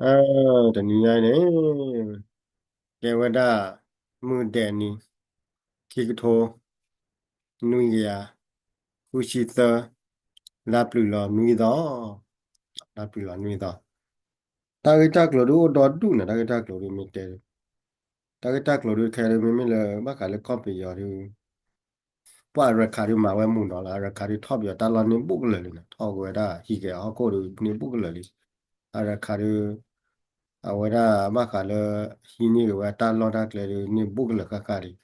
အ တနံၤညါအံၤန့ၣ် ကဲဝဲဒၣ် မုၢ်ဒဲးနံၤ ခံကထိ နွံကယၤ ဃုဆံသၢ လါပျုၤလီၤနွံသီ လါပျုၤလီၤနွံသီ တၢ်ဂ့ၢ်တၢ်ကျိၤဒုးအိၣ်ဒီဒူၣ်န့ၣ် တၢ်ဂ့ၢ်တၢ်ကျိၤဒုးမ့ၢ်တဲ တၢ်ဂ့ၢ်တၢ်ကျိၤဒုးခဲအံၤ မ့မ့ၢ်လၢဘၣ်ဃးလၢကီၢ်ပယီၤဒုး ပှၤအရခးဒုးမၤဝဲမုာ်နီၤလီၤ အရခးဒုးထီၣ်ပယီၤတၢ်လီၢ်န့ၢ်ဘူးကလၢာ်လံန့ၣ် ထီၣ်က့ၤဝဲဒၣ်ဟံးက့ၤဟီၣ်ခိၣ်ဒုးန့ၢ်ဘူးကလၢာ်လံ အရခးဒုး အဝဲဒၣ်ဘၣ်ဃးလၢ ဟံးန့ၢ်က့ၤဝဲတၢ်လီၢ်တၢ်ကျဲဒုးန့ၢ်ဘူးကလၢာ်ဃၣ်ဃၣ်လံ ဒီး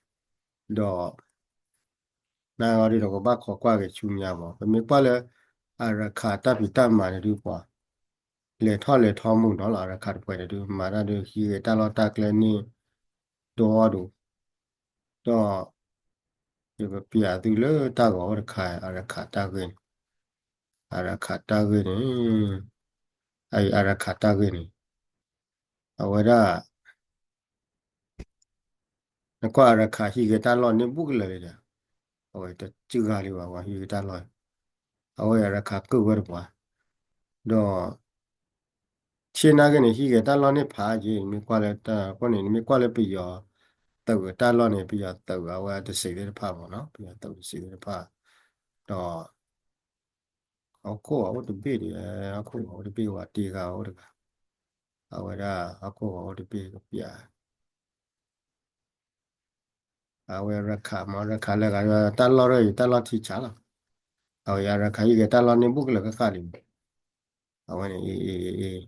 နာ်ဂ့ၤဒုးဒီးကဘၣ်ခိးကွၢ်က့ၤဆူညါမး ပမ့ၢ်ကွၢ်လၢ အရခးတၢ်ဖံးတၢ်မၤန့ၣ်ဒုးပှၤ လဲၤထီၣ်လဲၤထီမုာ်နီၤလီၤ အရခးတပှဲၤန့ၣ်ဒုး မၤတၢ်ဒုးဟံးက့ၤတၢ်လီၢ်တၢ်ကျဲန့ၢ် ဒိအီၣ်ဒိး ဒီး ယကပျးသုလၢတၢ်ဂီၤအိၣ်တခါ အရခးတၢ်ဂ့ၢ်န့ၣ် အရခးတၢ်ဂ့ၢ်န့ၣ် အအံၤအရခးတၢ်ဂ့ၢ်န့ၣ် အဝဲဒၣ် နကွၢ်အရခးဟံးက့ၤတၢ်လီၢ်န့ၢ်ဘူးကလၢာ်လံဒီး အဝဲတစူၢ်ဂၤလံဘၣ် ဝဲဟံးက့ၤတၢ်လီၢ် အဝဲအရခးကုၢ်ဝဲတပှၤ ဒီး ဆ့နာ်က့န့ၣ် ဟံးက့ၤတၢ်လီၢ်န့ၢ်ဖးက့ၤ နမ့ၢ်ကွၢ်လၢတၢ်အဃိန့ၣ် နမ့ၢ်ကွၢ်လၢပယီၤသုးတၢ်လီၢ်န့ၣ် ပယီၤသုးအဝဲတစ့းသ့ၣ်တဖၣ်မးနီၤ ပယီၤသုးတစ့းသ့ၣ်တဖၣ် ဒီး ဟီၣ်ခိၣ်အအိၣ်တဘ့ၣ်ဒီး ဟီၣ်ခိၣ်အအိၣ်တဘ့ၣ်ဝဲတ့ဂၤအိၣ်တဂၤ အဝဲဒၣ်ဟီၣ်ခိၣ်အအိၣ်တဘ့ၣ်ကပျး အဝဲရခးမး ရခးလၢဂၤ တၢ်လီၢ်ရၢအံၤ တၢ်လီၢ်ထံဆးလီၤ. အဝဲရခးဟံးက့ၤတၢ်လီၢ်န့ၢ်ဘူးကလၢာ်ဃၣ်ဃၣ်လံ. အဝဲန့ၣ် အ့ အ့ အ့ ဒီး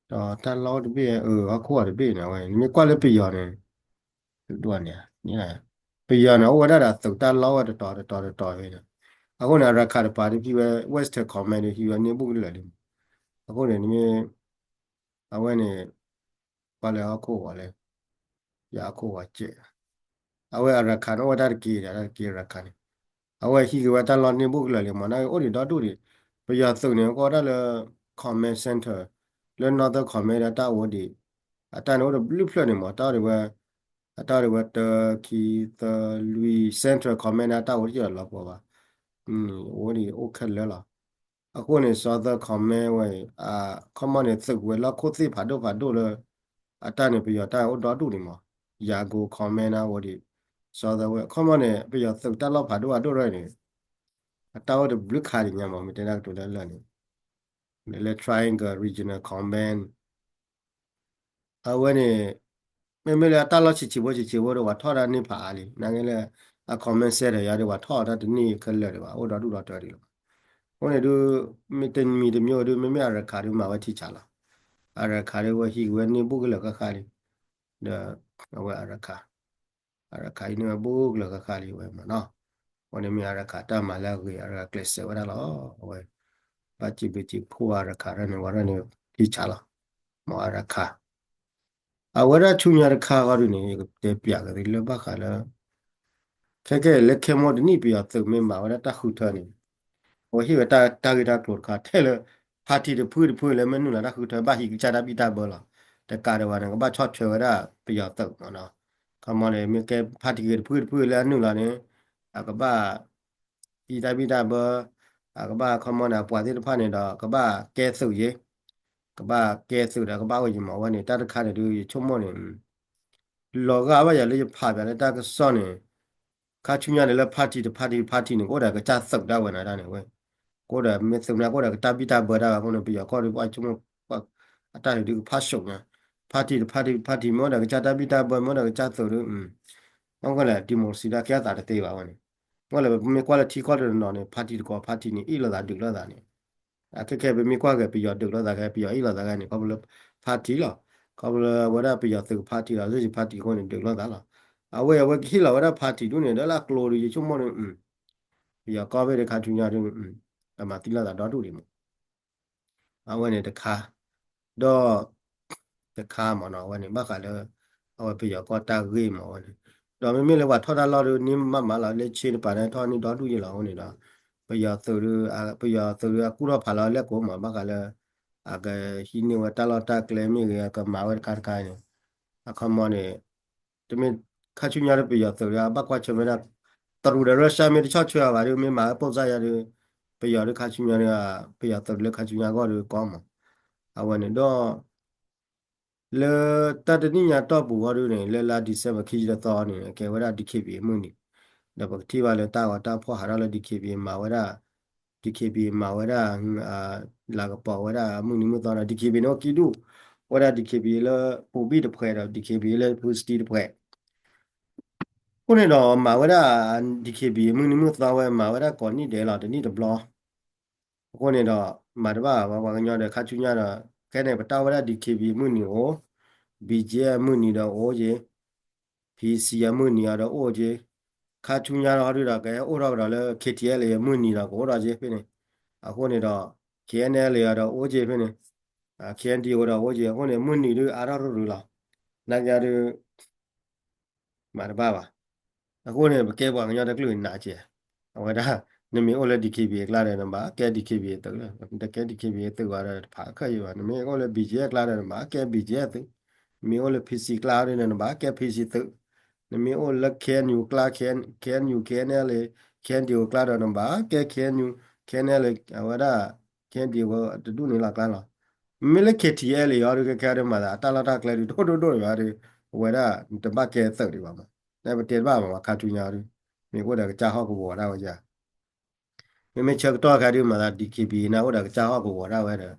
တၢ်လီၢ်အိၣ်တဘ့ၣ် အၢ ဟီၣ်ခိၣ်အီၤတဘ့ၣ်န့ၣ် အဝဲ နမ့ၢ်ကွၢ်လၢပယီၤန့ၣ် ဒိၣ်န့ၣ် ပယီၤန့ၣ် အိၣ်ဝဲဒၣ်ဒီးသုးတၢ်လီၢ်ဝဲတတီၤတတီၤတတီၤဝဲန့ၣ် အဃိန့ၣ် အရခးတပၤဒုးဟံးဝဲ Western Command ဒုးဟံးဝဲန့ၢ်ဘူးကလၢာ်လံ. အဃိန့ၣ် နမ့ၢ် အဝဲန့ၣ် ပှၤလဲၤဟီၣ်ခိၣ်ဂီၤလဲၣ်, ယဟီၣ်ခိၣ်ဂီၤစဲး, အဝဲအရခးန့ၣ် အိၣ်ဝဲတၢ်တက့ၢ်ဒီး တၢ်တက့ၢ်အရခးန့ၣ်, အဝဲဟံးက့ၤဝဲတၢ်လီၢ်န့ၢ်ဘူးကလၢာ်လံမး နာ်က့အိၣ်ဒံးဒီဒူၣ်ဒံး, ပယီၤသုးန့ၣ် ကီၢ်ဒၣ်လၢ command center လၢ Northern Command ဒၣ်တၢ်အိၣ်ဒံး, အတၢ်န့ၣ်အိၣ်တဘျုးဖျၢၣ်န့ၣ်မး တၢ်အိၣ်ဒံးဝဲ, အတၢ်အိၣ်ဒံးဝဲတၢ ခံ သၢ လွံၢ် Central Command ဒၣ်တၢ်အိၣ်တယၢၢ်လီၤပှီၤဘၣ်, အိၣ်ဒံးအိၣ်ခဲလၢာ်လီၤ. အဃိန့ၣ် Southern Command ဝဲအံၤ ခီမီန့ၣ် သုးဝဲၤလီၢ်ခိၣ်သ့ၣ်ဖးဒိၣ်ဖးဒိၣ်လၢ အတၢ်န့ၣ် ပယီၤတၢ်အိၣ်ဒီဒူၣ်န့ၣ်မး, Yangon Command နၢ်ဝဲဒံး, Southern ဝဲ ခီမီန့ၣ် ပယီၤသုးတၢ်လီၢ်ဖးဒိၣ်ဖးဒိၣ်ရၢန့ၣ် အတၢ်အိၣ်တဘျုးခါဒံးညါမး မ့ၢ်တဲဒၣ်ကတိၤလၢလၢာ်န့ၣ်, လၢ Triangle Regional Command အဝဲန့ၣ် မ့မ့ၢ်လၢအတၢ်လီၢ်ဆံးဆံးဖိဆံးဆံးဖိဒီး ပှၤထီၣ်တၢ်န့ၢ်ဖးအါလံ, နာ်က့လၢ အ command center ယၤဒီး ပှၤထီၣ်တၢ်တန့ၢ်ခဲလၢာ်ဒံးဘၣ်, အိၣ်ဒီဒူၣ်ဒီတၢဒံးလီၤ. အဃိန့ၣ်ဒုး မ့ၢ်တမံၤတမံၤဒုး မ့မ့ၢ်အရခးဒုး မၤဝဲထံဆးလီၤ. အရခးဒုး ဝဲဟံးက့ၤဝဲန့ၢ်ဘူးကလၢာ်ဃၣ်ဃၣ်လံ, ဒီး အဝဲအရခး အရခးအံၤန့ၢ်ဝဲဘူးကလၢာ်ဃၣ်ဃၣ်လံဝဲမးနီၤ. အဃိန့ၣ်မ့ၢ်အရခးတၢ်မၤလၢအဂ့ၤ အရခးကျဲးစၢးဝဲဒၣ်လီၤ. အဝဲ ဘၣ်စံးဘျုးစံးဖှိၣ်အရခးဒၣ်န့ၣ် ဝဲဒၣ်န့ၣ် ထံဆးလီၤ. မ့ၢ်အရခး အဝဲဒၣ်ဆူညါတခါဃီဒုးန့ၣ် ယကတဲပျးက့ၤသုလၢဘၣ်ဃးလၢ ခဲကဲလၢခဲမိၣ်တနံၣ် ပယီၤသုးမ့ၢ်မၤဝဲဒၣ်တၢ်ဃုထၢန့ၣ် အဝဲဟ့ၣ်ဝဲတၢ်ဂ့ၢ်တၢ်ကျိၤတခါ ထဲလၢ party တဖုတဖုလၢမ့ၢ်နုာ်လီၤတၢ်ဃုထၢ ဘၣ်ဟံးကစၢ်တၢ်ဘံၣ်တၢ်ဘၢလီၤ. တကးဒံးဘၣ်န့ၣ် ကဘၣ်ဆီၣ်ထွဲဝဲဒၣ်ပယီၤသုးမးနီၤ. ခီမီန့ၣ် မ့ၢ်ကဲ party တဖုတဖုလၢအနုာ်လီၤန့ၣ် အကဘၣ် ဟံးတၢ်ဘံၣ်တၢ်ဘၢ, အကဘၣ်ခီမီန့ၣ် အပှၤသ့ၣ်တဖၣ်န့ၣ်ဒီး ကဘၣ်ကဲသုးယ့ၤ, ကဘၣ်ကဲသုးဒီးကဘၣ်အိၣ်ယ့ၤမး အဝဲန့ၣ် တၢ်တခါန့ၣ်ဒုး ယဆိကမိၣ်န့ၣ် လီၤဂာ်ဘၣ်ယၤလၢယဖးပျးလၢတၢ်ကစီၣ်န့ၣ် ခါဆူညါန့ၣ်လၢ party တ party တ party န့ၣ် ကအိၣ်ဒီးကစၢ်သုးဒၣ်ဝဲန့ၣ်ဒၣ်န့ၣ်ဝဲ, ကအိၣ်ဒီးမ့ၢ်သုးမ့ၢ်ကအိၣ်ဒီးကစၢ်ဘံၣ်တၢ်ဘၢဒၣ်ဝဲအဃိန့ၣ် ပယီၤကီၢ်ဒုး ပှၤဆိကမိၣ် အတၢ်န့ၣ်ဒုးကဖးဆူညါ, party တ party တ party မ့ၢ်အိၣ်ဒီးကစၢ်တၢ်ဘံၣ်တၢ်ဘၢ မ့ၢ်အိၣ်ဒီးကစၢ်သုးဒုး မ့ၢ်ကလဲၣ် democracy ဒၣ်ကဲအသးတသ့ဘၣ်ဝဲန့ၣ်, မ့ၢ်လဲၣ် ပမ့ၢ်ကွၢ်လၢထံကီၢ်တနီၤန့ၣ် party တကိး party န့ၣ် အ့ၣ်လိာ်သးဒုးလိာ်သးန့ၣ် အခဲခဲပမ့ၢ်ကွၢ်က့ၤ ပယီၤဒုးလိာ်သးခဲ ပယီၤအ့ၣ်လိာ်သးခဲန့ၣ် ခီဖျိလၢ party လီၤ. ခီဖျိလၢအဝဲဒၣ်ပယီၤသုး party လီၤ လၢယ party အဃိန့ၣ် ဒုးလိာ်သးလီၤ. အဝဲအဝဲကဟ့ၣ်လီၤဝဲဒၣ် party ဒုးန့ၣ် ဒီးလၢအကျိၤဒုး ယဆိကမိၣ်န့ၣ် ပယီၤကီၢ်ဘ့ၣ်ဒုးခါဆူညါဒုး အမၤသံလိာ်သးဒီဒူၣ်ဒံးမး အဝဲန့ၣ်တခါ, ဒီး တခါမးနီၤ အဝဲန့ၣ် ဘၣ်ဃးလၢ အဝဲပယီၤကီၢ်တၢ်ဂ့ၢ်မးအဝဲန့ၣ်, ဒီးမ့မ့ၢ်လၢပှၤထီၣ်တၢ်လီၢ်ဒုးန့ၢ်မးမးလီၤ လၢဆ့တပၤန့ၣ် ထီၣ်န့ၢ်ဒီဒူၣ်ယ့ၤလီၤအဃိန့ၣ်ဒီး ပယီၤသုးဒုး ပယီၤသုးဒုးအကူၣ်ထီၣ်ဖးလီၤလဲၣ်ကိးမး ဘၣ်ဃးလၢ အကဟံးန့ၢ်ဝဲတၢ်လီၢ်တၢ်ကျဲမ့ၢ်ဂ့ၤ အကမၤဝဲတခါတခါန့ၣ် အခီမီန့ၣ် တမ့ၢ်ခါဆူညါဒုး ပယီၤသုးဒုး အဘၣ်ကွၢ်ဆၢၣ်မဲာ်ဒၣ် တရူးဒီး Russia မ့ၢ်တဆီၣ်ထွဲအီၤဘၣ်ဒုး မ့ၢ်မၤဝဲပိၢ်စၢ်ယါဒုး ပယီၤဒုးခါဆူညါဒုး ပယီၤသုးဒုးလၢခါဆူညါဂီၢ်ဒုးကီမး အဝဲန့ၣ်ဒီး လၢတၢ်တနံၣ်ညါတီၢ်ပူၤဃီဒုန့ၣ် လၢလါ December ခံဆံတသီန့ၣ် ကဲဝဲဒၣ် D K B A အမုၢ်နံၤ, ဒီးပကထံၣ်ဘၣ်လၢတၢ်ဂီၤတၢ်ဖီၣ် ဟးထီၣ်လၢ D K B A မၤဝဲဒၣ် D K B A မၤဝဲဒၣ် လၤကပီၤဝဲဒၣ်မုၢ်နံၤမုၢ်သီဒီး D K B A န့ၣ်အိၣ်ခံဒူၣ်, အိၣ်ဝဲဒၣ် D K B A လၢပူၤဘံၣ်တဖှဲးဒီး D K B A လၢပူၤစတံတဖှဲး. အဃိန့ၣ်ဒီးမၤဝဲဒၣ် D K B A မုၢ်နံၤမုၢ်သီဝဲ မၤဝဲဒၣ်ကိးနံၣ်ဒဲးလီၤ တနံၣ်တဘျီ. အဃိန့ၣ်ဒီး မၤတဘၣ်ဘၣ် ပှၤကညီဒီး ခါဆူညါဒီး ခဲန့ၣ် ပတၢ်ဝဲဒၣ် D K B A မုၢ်နံၤအိၣ်, B G F မုၢ်နံၤဒီးအိၣ်က့ၤ, P C အမုၢ်နံၤအီၤဒီးအိၣ်က့ၤ, ခါဆူညါဒီးဟီဒုဒီး ကဟဲအိၣ်ထီၣ်ကဒီးလၢ K T L A အမုၢ်နံၤဒီးကအိၣ်ထီၣ်က့ၤဖဲန့ၣ်, အဃိန့ၣ်ဒီး K N L A အီၤဒီးအိၣ်က့ၤဖဲန့ၣ်, K N D O ဒီးအိၣ်က့ၤ အဃိန့ၣ် မုၢ်နံၤဒုအါထီၣ်ရူၤရူၤလီၤ. နာ်က့ဒု မၤတဘၣ်ဘၣ်. အဃိန့ၣ် ပကဲပှၤကညီတကလုာ်နးကဲး, အဝဲဒၣ် နမ့ၢ်အိၣ်လၢ D K B A အကျါဒီး နဘၣ်ကဲ D K B A သုးလီၤ, တကဲ D K B A သုးဘၣ်ဒီးတဖးခဲအံၤဘၣ်, နမ့ၢ်အိၣ်လၢ B G F အကျါဒီး နဘၣ်ကဲ B G F သုး, နမ့ၢ်အိၣ်လၢ P C အကျါဒီး နဘၣ်ကဲ P C သုး, နမ့ၢ်အိၣ်လၢ K N U အကျါ K N U K N L A K N D O အကျါဒီး နဘၣ်ကဲ K N U K N L A အဝဲဒၣ် K N D O တဒူၣ်န့ၣ်လီၤအကျါလီၤ. မ့မ့ၢ်လၢ K T L A အံၤဒု ခဲခဲဒုးမၤသး အတၢ်လီၢ်တၢ်ကျဲဒုး ဒိၣ်ဒိၣ်ဒိၣ်န့ၣ်ဘၣ်ဒီး အဝဲဒၣ် နတဘၣ်ကဲသုးဒံးဘၣ်မး, နပတဲတဘၣ်မး ခါဆူညါဒု မ့ၢ်အိၣ်ဒီးကစၢ်ဟီၣ်ကဝီၤဒၣ်ဝဲယၤ, မ့မ့ၢ်ဆၢကတီၢ်ခဲဒုးမၤသး D K B A န့ၣ် အိၣ်ဒီးကစၢ်ဟီၣ်ကဝီၤဒၣ်ဝဲဒီး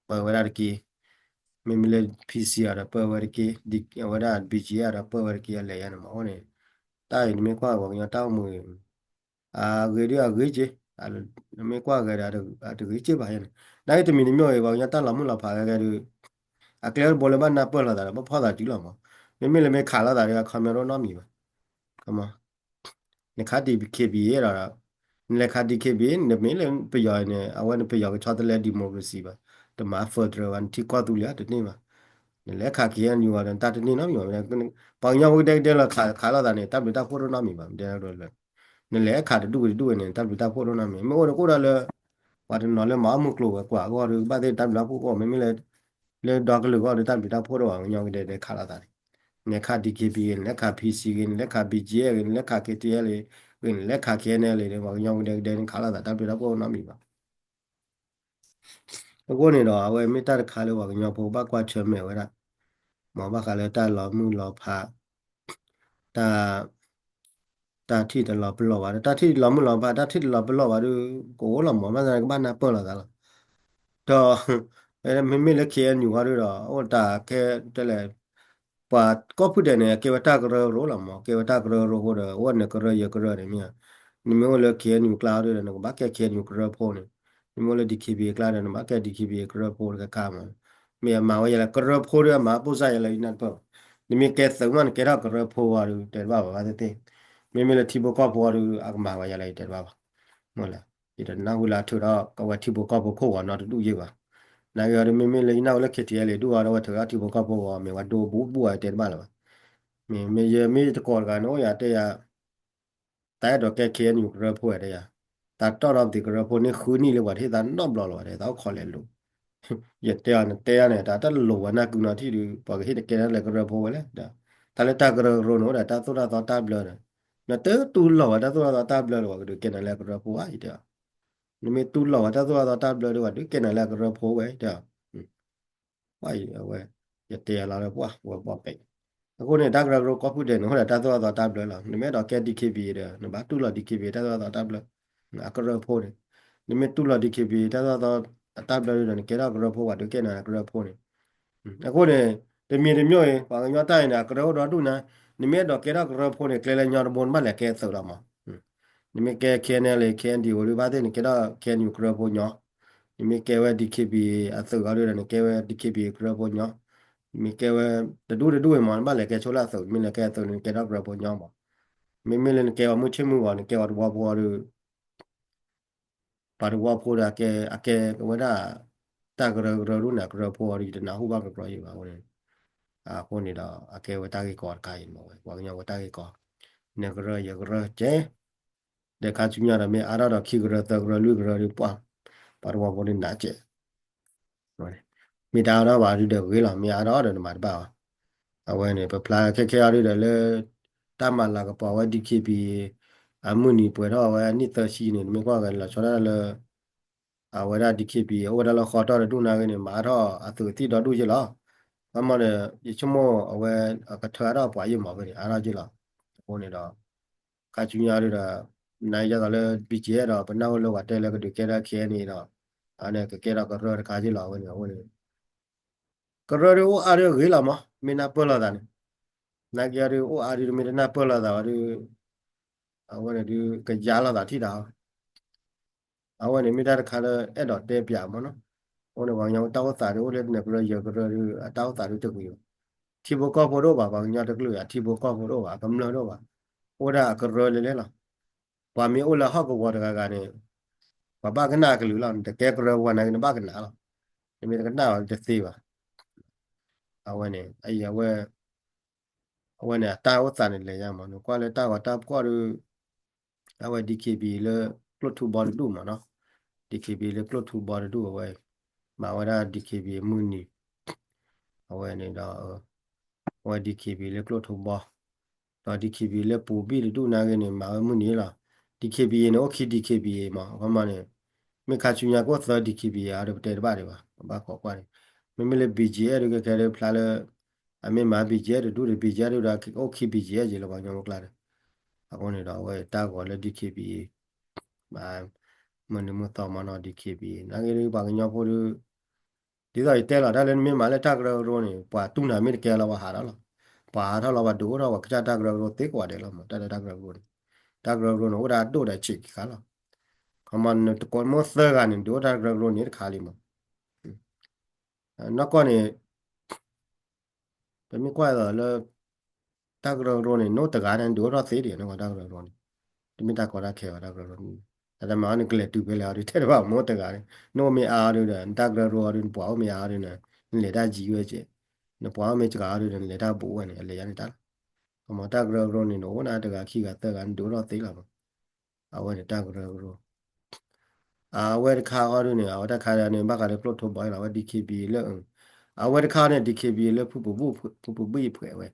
ပၢဝဲဒၣ်တက့ၢ်, မ့မ့ၢ်လၢ P C အီၤဒီးပၢဝဲတက့ၢ်, အဝဲဒၣ် B G F အီၤဒီးပၢဝဲတက့ၢ် အလဲၤယါန့ၣ်မး အဃိန့ၣ် တၢ်အံၤနမ့ၢ်ကွၢ်ပှၤကညီတၢ်အိၣ်မူ အဂ့ၤဒုးအဂ့ၤက့, နမ့ၢ်ကွၢ်ဂ့ၤဒီး အတဂ့ၤက့ဘၣ်ယဲန့ၣ်, နာ်က့တမံၤတမံၤအံၤ ပှၤကညီတၢ်လီၤမုၢ်လီၤဖးဂ့ၤဂ့ၤဒုး အကျဲတဘိလၢဘၣ်နၢ်ပၢၢ်လိာ်သးဒီး ဘၣ်ဖီၣ်သးစုလီၤမး, မ့မ့ၢ်လၢမ့ၢ်ခးလိာ်သးဒီး comment တအိၣ်နီတမံၤဘၣ်, နခး D K B A ဒီး နလဲၤခး D K B A နမ့ၢ်လၢပယီၤန့ၣ် အဝဲန့ၣ်ပယီၤကဆီတလဲ democracy ဘၣ်, တမၤ federal ဘၣ် နထံကီၢ်သူလ့ၤတန့ၢ်ဘၣ်, နလဲၤခး K N U အီၤဒီး တၢ်တန့ၢ်နီတမံၤဘၣ်, ပှၤကညီဖိကဒဲကဒဲလီၤခးခးလိာ်သးန့ၣ် တၢ်ဘျုးတၢ်ဖှိၣ်တအိၣ်နီတမံၤဘၣ်, နလဲၤခးတဒူၣ်ဝံၤတဒူၣ်ဝံၤန့ၣ် တၢ်ဘျုးတၢ်ဖှိၣ်တအိၣ်နီတမံၤ, မ့ၢ်အိၣ်ဒီးကအိၣ်ဒီးလၢ ပှၤတနီၤလၢမၤအီၣ်မုၢ်ကျိၤဝဲၤကွာ်အဂီၢ်ဒီး ဘၣ်သ့ၣ်တၢ်ဘျုးတၢ်ဖှိၣ်ကအိၣ်, မ့မ့ၢ်လၢ လၢဒီကလုာ်အဂီၢ်ဒီး တၢ်ဘျုးတၢ်ဖှိၣ်တအိၣ်ဘၣ်, ပှၤကညီကဒဲကဒဲခးလိာ်သးန့ၣ်, နလဲၤခး D K B A ဂ့ၤ, နလဲၤခး P C ဂ့ၤ, နလဲၤခး B G F ဂ့ၤ, နလဲၤခး K T L ဂ့ၤ, နလဲၤခး K N L ဂ့ၤ, ပှၤကညီကဒဲကဒဲန့ၣ်ခးလိာ်သး တၢ်ဘျုးတၢ်ဖှိၣ်တအိၣ်နီတမံၤဘၣ်. အဃိန့ၣ်ဒီး အဝဲမ့ၢ်တၢ်တခါလၢပှၤကညီဖိဘၣ်ကွၢ်ဆၢၣ်မဲာ်ဝဲဒၣ်, မ်ဘၣ်ဃးလၢတၢ်လီၤမုၢ်လီၤဖး, တၢ် တၢ်ထံၣ်တလီၤပလိာ်ဘၣ်, တၢ်ထံၣ်တလီၤမုၢ်လီၤဖး တၢ်ထံၣ်တလီၤပလိာ်ဘၣ်ဒီး ကအိၣ်လီၤမး, ဘၣ်ဆၣ်ကဘၣ်နၢ်ပၢၢ်လိာ်သးလီၤ. ဒီး မ့မ့ၢ်လၢ K N U ဃီဒီး အိၣ်တၢ်ခဲတဲလဲၣ်, ပှၤကီၢ်ဖုဒဲးန့ၣ် ကဲဝဲတၢ်ကရၢကရိလီၤမး, ကဲဝဲတၢ်ကရၢကရိဃိဒီး အဝဲန့ၣ်ကရၢယကရၢန့ၣ်မ့ၢ်, နမ့ၢ်အိၣ်လၢ K N U ကျါဒီး နကဘၣ်ကဲ K N U ကရၢဖိန့ၣ်, နမ့ၢ်အိၣ်လၢ D K B A ကျါဒီး နဘၣ်ကဲ D K B A ကရၢဖိတခါခါမး, မ့ၢ်အမၤဝဲယဲလၢကရၢဖိဒီး အမၤပိၢ်စၢ်ယဲလၢယနၢ်တပၢၢ်ဘၣ်, နမ့ၢ်ကဲသုးမး နကဲထီၣ်ကရၢဖိအီၤဒီး တဲတဘၣ်ဘၣ်ဘၣ်သ့ၣ်သ့ၣ်, မ့မ့ၢ်လၢထံဖိကီၢ်ဖိအီၤဒီး အကမၤဝဲယဲလၢ ယတဲတဘၣ်ဘၣ်, မ့ၢ်လၢ ယတနၢ်ဟူလၢအထုးထီၣ်ကဝဲထံဖိကီၢ်ဖိခိၣ်ဂီၤနီတဒူၣ်ယဲဘၣ်, နာ်က့အီၤဒီး မ့မ့ၢ်လၢယနၢ်ဟူလၢ K T L ဒူၣ်အီၤဒီး အဝဲထုးထီၣ်ထံဖိကီၢ်ဖိဂီၤ မ့ၢ်ဝဲဒိဘူးဘူးအီၤ ယတဲတဘၣ်လၢၤဘၣ်, မ့မ့ၢ်ယမ့ၢ်တကိးတဂၤန့ၣ် အိၣ်ယၤတဲယၤ တၢ်အဲၣ်ဒိးကဲ K N U ကရၢဖိဝဲတဲယၤ, တၢ်တီၢ်ထီၣ်ပသံးကရၢဖိန့ၣ် ဃုနံၣ်လၢပှၤတဟ့ၣ်သးနီတဘျီလၢၤဘၣ်တဲ သးအိၣ်ခိးလဲၤလိာ်, ယတဲအီၤ နတဲအီၤန့ၣ် တၢ်တလိၣ်ဝဲနၢ်ကုနီၤထံၣ်ဒီး ပှၤကဟ့ၣ်နကဲနၤလၢကရၢဖိဝဲလဲၣ်, တၢ်လၢတၢ်ကရၢကရိန့ၣ် အိၣ်ဒီးတၢ်သိၣ်တၢ်သီတၢ်ဘျၢဒီး, နတတူၢ်လိာ်ဝဲတၢ်သိၣ်တၢ်သီတၢ်ဘျၢလၢၤဘၣ် ကဒုးကဲနၤလၢကရၢဖိဧါ ယတဲအီၤ, နမ့ၢ်တူၢ်လိာ်ဝဲတၢ်သိၣ်တၢ်သီတၢ်ဘျၢဒီး ပှၤဒုးကဲနၤလၢကရၢဖိဝဲတဲအီၤ ပှၤအံၤအဝဲ ယတဲအလီၤလၢပှၤဝဲပှၤပဲာ်, အဃိန့ၣ် တၢ်ကရၢကရိကီၢ်ဖုဒဲးန့ၣ် အိၣ်ဒီးတၢ်သိၣ်တၢ်သီတၢ်ဘျၢလီၤ. နမ့ၢ်အဲၣ်ဒိးကဲ D K B A ဒီး နဘၣ်တူၢ်လိာ် D K B A တၢ်သိၣ်တၢ်သီတၢ်ဘျၢ အကရၢဖိန့ၣ်, နမ့ၢ်တူၢ်လိာ် D K B A တၢ်သိၣ်တၢ်သီတၢ်ဘျၢဒီး နကဲထီၣ်ကရၢဖိ ပှၤဒုးကဲနၤကရၢဖိန့ၣ်, အဃိန့ၣ် တမံၤတမံၤအံၤ ပှၤကညီတၢ်အံၤန့ၣ် အကရၢအိၣ်ဒီဒူၣ်န့ၣ်, နမ့ၢ်အဲၣ်ဒိးကဲထီၣ်ကရၢဖိန့ၣ် ကျဲလၢညီတဘိ နဘၣ်လဲၤကဲသုးလီၤမး နမ့ၢ်ကဲ K N L A K N D O ဒုးဘၣ်သ့ၣ် နကဲထီၣ် K N U ကရၢဖိညီ, နမ့ၢ်ကဲဝဲ D K B A အသုးအီၤဒုးဒီး နကဲဝဲ D K B A ကရၢဖိညီ, နမ့ၢ်ကဲဝဲ တဒူၣ်တဒူၣ်အံၤမး နဘၣ်လဲၤကဲဆိလၢအသုး, မ့ၢ်လဲၤကဲသုးန့ၣ် နကဲထီၣ်ကရၢဖိညီမး, မ့မ့ၢ်လၢနကဲဝဲမုၢ်ဆ့ၣ်မုၢ်ဂီၤ နကဲဝဲတဝီဖိအီၤဒုး ပှၤတဝီဖိဒီး အကဲဝဲဒၣ် တၢ်ကရၢကရိဒ်န့ၣ် ကရၢဖိအီၤဒုး ယတနၢ်ဟူဘၣ်ကကြၢးယံၤဘၣ်အဃိန့ၣ်, အဃိန့ၣ်ဒီး အကဲဝဲတၢ်ဂ့ၢ်ကီတခါအံၤမးဝဲ ပှၤကညီဝဲတၢ်ဂ့ၢ်ကီ, နကရၢယကရၢကဲ ဒီးခါဆူညါဒီး မ့ၢ်အါထီၣ်ဒီးခံကရၢသၢကရၢလွံၢ်ကရၢဒုးပှၢ်, ပှၤတဝီဖိဒုးနးကဲး မ့ၢ်တအါထီၣ်ဘၣ်ဒုးဒီးဂ့ၤလီၤ, မ့ၢ်အါထီၣ်ဒီးနမၤတဘၣ်ဘၣ်. အဝဲန့ၣ် ပဖျါခဲခဲအံၤဒုးဒီးလၢ တၢ်မၤလၤကပီၤဝဲ D K B A အမုၢ်နံၤပှဲၤထီၣ်ဝဲအနံၣ်သၢဆံန့ၣ် နမ့ၢ်ကွၢ်ဂ့ၤလီၤဆီဒၣ်လၢ အဝဲဒၣ် DKBA အိၣ်ဝဲဒၣ်လၢဃီတီၢ်တဒူၣ်နာ်က့န့ၣ် မၤအါထီၣ်အသုးသံၣ်ဒီဒူၣ်က့လီၤ. ဘၣ်မနုၤဒီး ယဆိကမိၣ်အဝဲ အကထၢအါထီၣ်ပှၤယံာ်မးဝဲန့ၣ် အါထီၣ်က့လီၤ. အဃိန့ၣ်ဒီး ခါဆူညါဒုဒီး နယသးလၢ BGF ဒီး ပနၢ်ဟူလၢပှၤတဲလၢကဒုးကဲထီၣ် KNA ဒီး အန့ၣ်ကကဲထီၣ်ကရၢတခါက့လီၤ အဝဲန့ၣ် အဃိန့ၣ် ကရၢဒုအိၣ်အါဒုဂ့ၤလီၤမး မ့ၢ်နၢ်ပၢၢ်လိာ်သးန့ၣ်, နာ်က့အီၤဒုအိၣ်အါဒုမ့ၢ်တနၢ်ပၢၢ်လိာ်သးဘၣ်ဒု အဝဲန့ၣ်ဒုကယါလိာ်သးထံၣ်တၢ်အီၤ, အဝဲန့ၣ်မ့ၢ်တၢ်တခါလၢအဲၣ်ဒိးတဲပၠးမးနီၤ, အဃိန့ၣ် ပှၤကညီတၢ်အိၣ်သးဒုအိၣ်လၢနကရၢယကရၢဒု အတၢ်အိၣ်သးဒုတဂ့ၤဘၣ်, ထံဖိကီၢ်ဖိတအိၣ်ဘၣ် ပှၤကညီတကလုာ်အထံဖိကီၢ်ဖိတအိၣ်ဘၣ် အကမျၢၢ်တအိၣ်ဘၣ်, အိၣ်ဒၣ်အကရၢလဲၤလဲၤလီၤ, ပှၤမ့ၢ်အိၣ်လၢဟီၣ်ကဝီၤတဂၤဂၤန့ၣ် ပှၤဘၣ်ကနၣ်အကလုာ်လီၤ, နတကဲကရၢပှၤနာ်က့နဘၣ်ကနၣ်လီၤ, နမ့ၢ်တကနၣ်အီၤတသ့ဘၣ်, အဝဲန့ၣ် အဝဲ အဝဲန့ၣ် အတၢ်အိၣ်သးန့ၣ်လဲၤညါမး နကွၢ်လၢတၢ်ဂီၤတၢ်ဖီၣ်ဒီး အဝဲ DKBA လၢကျိၣ်ထူဘီတဒူၣ်မးနီၤ, DKBA လၢကျိၣ်ထူဘီတဒူၣ်အဝဲ မၤဝဲဒၣ် DKBA မုၢ်နံၤ, အဝဲန့ၣ်ဒီး အဝဲ DKBA လၢကျိၣ်ထူဘီ, ဒီး DKBA လၢပူၤဘံၣ်တဒူၣ်နာ်က့န့ၣ် မၤဝဲမုၢ်နံၤလီၤ, DKBA န့ၣ် အိၣ်ခံ DKBA မး အခီမးန့ၣ် မ့ၢ်ခါဆူညါကအိၣ်သၢ DKBA အါဒီးပတဲတဘၣ်ဒံးဘၣ် ပဘၣ်ခိးကွၢ်န့ၣ်, မ့မ့ၢ်လၢ BGF ဒုကဲခဲဒုဖျါလၢ အမ့ၢ်မၤ BGF တဒူၣ်ဒီး BGF ဒုဒီး အိၣ်ခံ BGF ယံၤလၢပှၤကညီဖိကျါဒီး, အဃိန့ၣ်ဒီး အဝဲတၢ်ဂီၤလၢ DKBA ဘၣ် မုၢ်နံၤမုၢ်သီမးနီၤ DKBA နာ်က့ဒုပှၤကညီဖိဒု ဒ်သိးယတဲလီၤ တၢ်လၢနမ့ၢ်မၤလၢတၢ်ကရၢကရိန့ၣ် ပှၤတူၢ်နၤမ့ၢ်တကဲလီၤ ပှၤဟးထီၣ်လီၤ, ပှၤဟးထီၣ်လီၤ ပှၤဒုးအိၣ်ထီၣ်ပှၤကစၢ်တၢ်ကရၢကရိသ့ကိးဂၤဒဲးလီၤမး တၢ်လၢတၢ်ကရၢကရိန့ၣ်, တၢ်ကရၢကရိန့ၣ် အိၣ်ဒၣ်အဒိၣ်ဒီးဆံးက့ၤခါလီၤ, ခီမးနတကိးမိၢ်သၢဂၤန့ၣ် ဒုးအိၣ်တၢ်ကရၢကရိန့ၣ်တခါလံမး, နီၢ်ကီၢ်န့ၣ် ပမ့ၢ်ကွၢ်သိးလၢ တၢ်ကရၢကရိန့ၣ် နအိၣ်တဂၤန့ၣ် ဒုးအိၣ်ထီၣ်သ့ဒံး နကွၢ်တၢ်ကရၢကရိန့ၣ်, တမ့ၢ်တၢ်ကီတၢ်ခဲဘၣ် တၢ်ကရၢကရိန့ၣ်, တၢ်တမၤအီၤန့ၣ် ကလဲၤတုၤဖဲလဲၣ်အီၤဒုး ထဲတဘၣ်မိၢ်တဂၤန့ၣ်, နအိၣ်မ့ၢ်အါအီၤဒုးဒီး နတၢ်ကရၢကရိအီၤဒုး နပှၤအိၣ်မ့ၢ်အါအီၤဒုးန့ၣ် နလဲၤတၢ်ယံၤဝဲကဲး, နပှၤအိၣ်မ့ၢ်စှၤအီၤဒုးဒီး နလဲၤတၢ်ဘူးဝဲန့ၣ် အလဲၤယါန့ၣ်တၢ်လီၤ, ခီမးတၢ်ကရၢကရိန့ၣ် နအိၣ်နၤတဂၤခံဂၤသၢဂၤ နဒုးအိၣ်ထီၣ်သ့လီၤမး, အဝဲန့ၣ်တၢ်ကရၢကရိ အဝဲတခါအီၤဒုးန့ၣ် အဝဲတၢ်ခါန့ၣ် ဘၣ်ဃးလၢကျိၣ်ထူဘီလီၤ အဝဲ DKBA လၢ အဝဲတခါန့ၣ် DKBA လၢဖုပူၤဘံၣ်ဖှဲးဝဲ,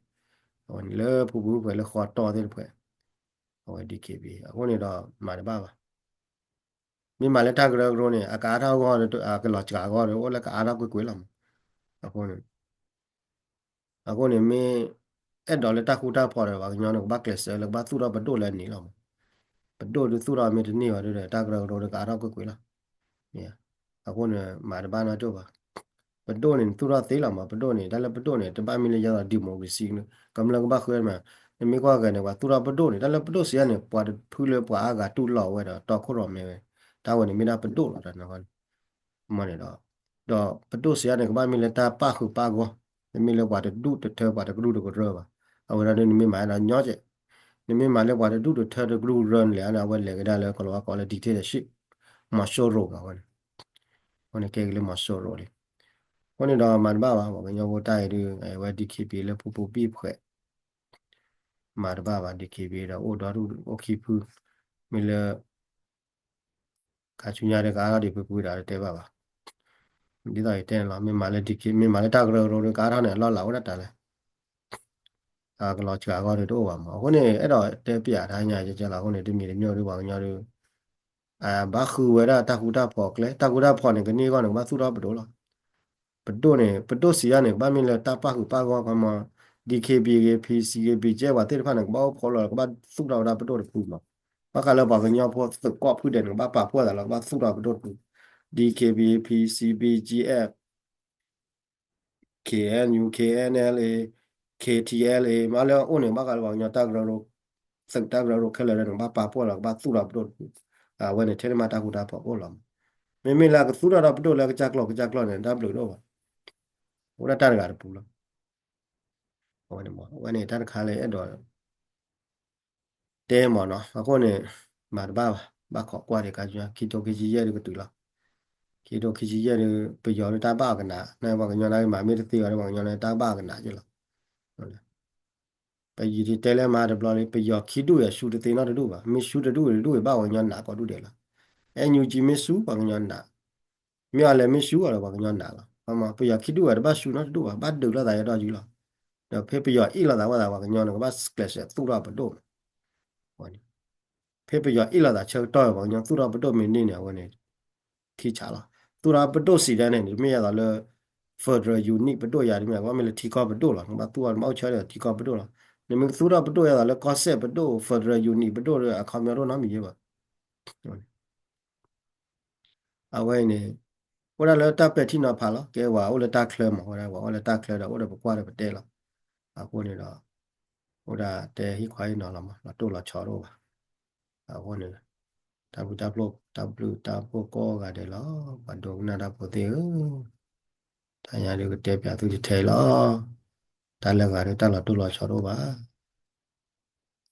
အဝဲန့ၣ်လၢဖုပူၤဘံၣ်ဖှဲးလၢဃီတီၢ်သ့ၣ်တဖှဲး, အဝဲ DKBA အဃိန့ၣ်ဒီးမၤတဘၣ်ဘၣ်, မ့ၢ်မၤလၢတၢ်ကရၢကရိန့ၣ် အကအါထီၣ်အဂီၢ် အကလီၤစှၤအဂီၢ်ဒီး အိၣ်လၢကအါထီၣ်ကွ့ၢ်ကွ့ၢ်လီၤမး, အဃိန့ၣ် အဃိန့ၣ်မ့ၢ် အဲၣ်ဒိးလၢတၢ်ဃူတၢ်ဖိးဒီး ပှၤကညီန့ၣ်ကဘၣ်ကျဲးစၢးလၢကဘၣ်သူၣ်ထီၣ်ပဒိၣ်လၢအန့ၣ်လီၤမး, ပဒိၣ်ဒုးသူၣ်ထီၣ်မ့ၢ်တန့ၢ်ဘၣ်ဒုးဒီး တၢ်ကရၢကရိဒီးကအါထီၣ်ကွ့ၢ်ကွ့ၢ်လီၤ, အဃိန့ၣ် မၤတဘၣ်နီတဘၣ်, ပဒိၣ်န့ၣ် နသူၣ်ထီၣ်သ့လီၤမး ပဒိၣ်န့ၣ် တၢ်လၢပဒိၣ်န့ၣ် တဘၣ်မ့ၢ်လၢယဲသိး democracy ကမျၢၢ်ကဘၣ်ဃုမး, နမ့ၢ်ကွၢ်ဂၤန့ၣ် ပှၤသူၣ်ထီၣ်ပဒိၣ်န့ၣ် တၢ်လၢပဒိၣ်စံးယါန့ၣ် ပှၤတဖုလၢပှၤအါဂၤတူၢ်လိာ်ဝဲဒီး တီခိၣ်ရိၣ်မဲဝဲ, တၢ်ဝဲန့ၣ်မ့ၢ်ဒၣ်ပဒိၣ်လီၤတၢ်န့ၣ် မ့ၢ်န့ၣ်ဒီး, ဒီးပဒိၣ်စံးယါန့ၣ် ကဘၣ်မ့ၢ်လၢတၢ်ပၣ်ဃုာ်ပၣ်ဂီၢ်, တမ့ၢ်လၢပှၤတဒူၣ်တထၢပှၤတကရူၢ်တကရၢဘၣ်, အဝဲဒၣ်ဒုးနမ့ၢ်မၤဒီးညီကဲး, နမ့ၢ်မၤလၢပှၤတဒူၣ်တထၢတကရူၢ်တကရၢန့ၣ်လဲၣ်န့ၣ် အဝဲလဲၤကဒါလၢကလီၤဝါကိးလၢ dictatorship, မီၤစိရိၤမးဝဲန့ၣ်, အဃိန့ၣ်ကဲက့ၤလၢမီၤစိရိၤလံ, အဃိန့ၣ်ဒီးမၤတဘၣ်ဘၣ် ပှၤကညီဖိတၢ်အံၤဒုး အဝဲ DKBA လၢဖုပူၤဘံၣ်ဖှဲး မၤတဘၣ်ဘၣ် DKBA ဒီးအိၣ်ဒီဒူၣ်အိၣ်ခံဖု, မ့ၢ်လၢ ခါဆူညါဒီးကအါထီၣ်ဒံးဖုဖုဒီးတဲဘၣ်ဘၣ်, ဒ်သိးယတဲန့ၣ်လီၤ မ့ၢ်မၤလၢ DK မ့ၢ်မၤလၢတၢ်ကရၢကရိဒီးကအါထီၣ်န့ၣ် အလီၢ်လၤအိၣ်ဒၣ်တၢ်လဲၣ်, အကလီၤစှၤအဂီၢ်ဒီးတအိၣ်ဘၣ်မး အဃိန့ၣ် အဲၣ်ဒိးတဲပၠးတဟါညါကဲကဲလီၤ အဃိန့ၣ် တမံၤတမံၤဒုးပှၤကညီဒုး ဘၣ်ဃုဝဲဒၣ်တၢ်ဃူတၢ်ဖိးကျဲ တၢ်ဃူတၢ်ဖိးန့ၣ် ကန့ၢ်အဂီၢ်န့ၣ် ကဘၣ်သူၣ်ထီၣ်ပဒိၣ်လီၤ. ပဒိၣ်န့ၣ် ပဒိၣ်စံးယါန့ၣ် ကဘၣ်မ့ၢ်လၢတၢ်ပၣ်ဃုာ်ပၣ်ဂီၢ်ခီမး DKBA ဂ့ၤ PC ဂ့ၤ BGF ပှၤသ့ၣ်တဖၣ်န့ၣ် ကဘၣ်အိၣ်ဖှိၣ်လီၤ ကဘၣ်သူၣ်ထီၣ်ဝဲဒၣ်ပဒိၣ်တဖုမး. ဘၣ်ဃးလၢပှၤကညီဖိသုးကိးဖုဒဲးန့ၣ် ကဘၣ်ပာ်ဖှိၣ်သးလီၤ ကဘၣ်သူၣ်ထီၣ်ပဒိၣ်တဖု DKBA PC BGF KNU KNLA KTLA မ့ၢ်လၢအအိၣ်န့ၣ် ဘၣ်ဃးလၢပှၤကညီတၢ်ကရၢကရိ သုးတၢ်ကရၢကရိခဲလၢာ်န့ၣ် ကဘၣ်ပာ်ဖှိၣ်လီၤ ကဘၣ်သူၣ်ထီၣ်ပဒိၣ်တဖု. အဝဲန့ၣ် ထဲန့ၣ်မးတၢ်ဃူတၢ်ဖိးအိၣ်လီၤ. မ့မ့ၢ်လၢအကသူၣ်ထီၣ်ဒီးပဒိၣ်လၢကစၢ်ကျိာ်ကစၢ်ကျိာ်န့ၣ် တၢ်ဘျုးတအိၣ်ဘၣ်. အိၣ်ဒၣ်တၢ်တဂၤတပူၤလီၤ. အဝဲန့ၣ် တၢ်တခါလၢအဲၣ်ဒိး တဲမးနီၤ အဃိန့ၣ် မၤတဘၣ်ဘၣ် ဘၣ်ခိးကွၢ်ဒံးခါဆူညါ ခံထိခံဆံယဲၢ်ဒုးကတုၤလီၤ. ခံထိခံဆံယဲၢ်ဒုး ပယီၤဒုးတၢ်ဘၣ်အကနၣ် နပှၤကညီနာ်က့မၤမ့ၢ်တသ့ဘၣ်ဒီး ပှၤကညီနာ်က့တၢ်ဘၣ်အကနၣ်က့လီၤ. ပယီၤတဲလၢမၤတဘျီလံ ပယီၤခံဒူၣ်အံၤဆူတသ့နီတဒူၣ်ဘၣ် မ့ၢ်ဆူတဒူၣ်တဒူၣ်အံၤဘၣ်ပှၤကညီနာ်ကိးဒူၣ်ဒဲးလီၤ. NUG မ့ၢ်ဆူပှၤကညီနာ် မ့ၢ်အီၤလဲၤမ့ၢ်ဆူအီၤဒီးပှၤကညီနာ်လီၤ. ပယီၤခံဒူၣ်ဝဲတဘၣ်ဆူနီတဒူၣ်ဘၣ် ဘၣ်ဒုးလိာ်သးယဲဒီးယုလီၤ. ဒီးဖဲပယီၤအ့ၣ်လိာ်သးဝဲသးပှၤကညီန့ၣ် ကဘၣ်ကျဲးစၢးသူၣ်ထီၣ်ပဒိၣ်မး. ဖဲပယီၤအ့ၣ်လိာ်သးဆၢကတီၢ်ပှၤကညီသူၣ်ထီၣ်ပဒိၣ်မ့ၢ်န့ၢ်န့ၣ် အဝဲန့ၣ် ခံဆးလီၤ. သူၣ်ထီၣ်ပဒိၣ်စံးဒ်န့ၣ် တမ့ၢ်ယသးလၢ federal unit ပဒိၣ်ယၤတမ့ၢ် ဘၣ်မ့ၢ်လၢထံကီၢ်ပဒိၣ်လီၤ. နဘၣ်သူၣ်ထီၣ် နဘၣ်အိၣ်ဆၢဒီးထံကီၢ်ပဒိၣ်လီၤ. နမ့ၢ်သူၣ်ထီၣ်ပဒိၣ်ယသးလၢ ကီၢ်စဲၣ်ပဒိၣ် federal unit ပဒိၣ်ဒီး အခီပညီတအိၣ်နီတမံၤဘၣ်. အဝဲအံၤန့ၣ် အိၣ်ဒၣ်လၢတၢ်ပဲာ်ထံနီၤဖးလီၤ. ကဲဝဲအိၣ်လၢတၢ်ချၢမး ဝဲဒၣ် ပှၤအိၣ်လၢတၢ်ချၢဒီး အိၣ်ဒီးပကွၢ်ဒီးပတဲလီၤ. အဃိန့ၣ်ဒီး အိၣ်ဒၣ်တဲဟံၣ်ခွါဟံၣ်နီၤလီၤမး လီၤတိၢ်လီၤဆီတအိၣ်ဘၣ်. အဃိန့ၣ် တၢ်ဘျုးတၢ်ဖှိၣ် တၢ်ဘျုးတၢ်ဖှိၣ်ကိးဂၤဒဲးလီၤ. ပှၤဒိကနၣ်တၢ်ဖိသ့ၣ်ဧၢ, တၢ်ညါဒုးကတဲပၠးသုတထဲအံၤလီၤ. တၢ်လၢဂၤဒုးတၢ်လီၤတိၢ်လီၤဆီတအိၣ်ဘၣ်.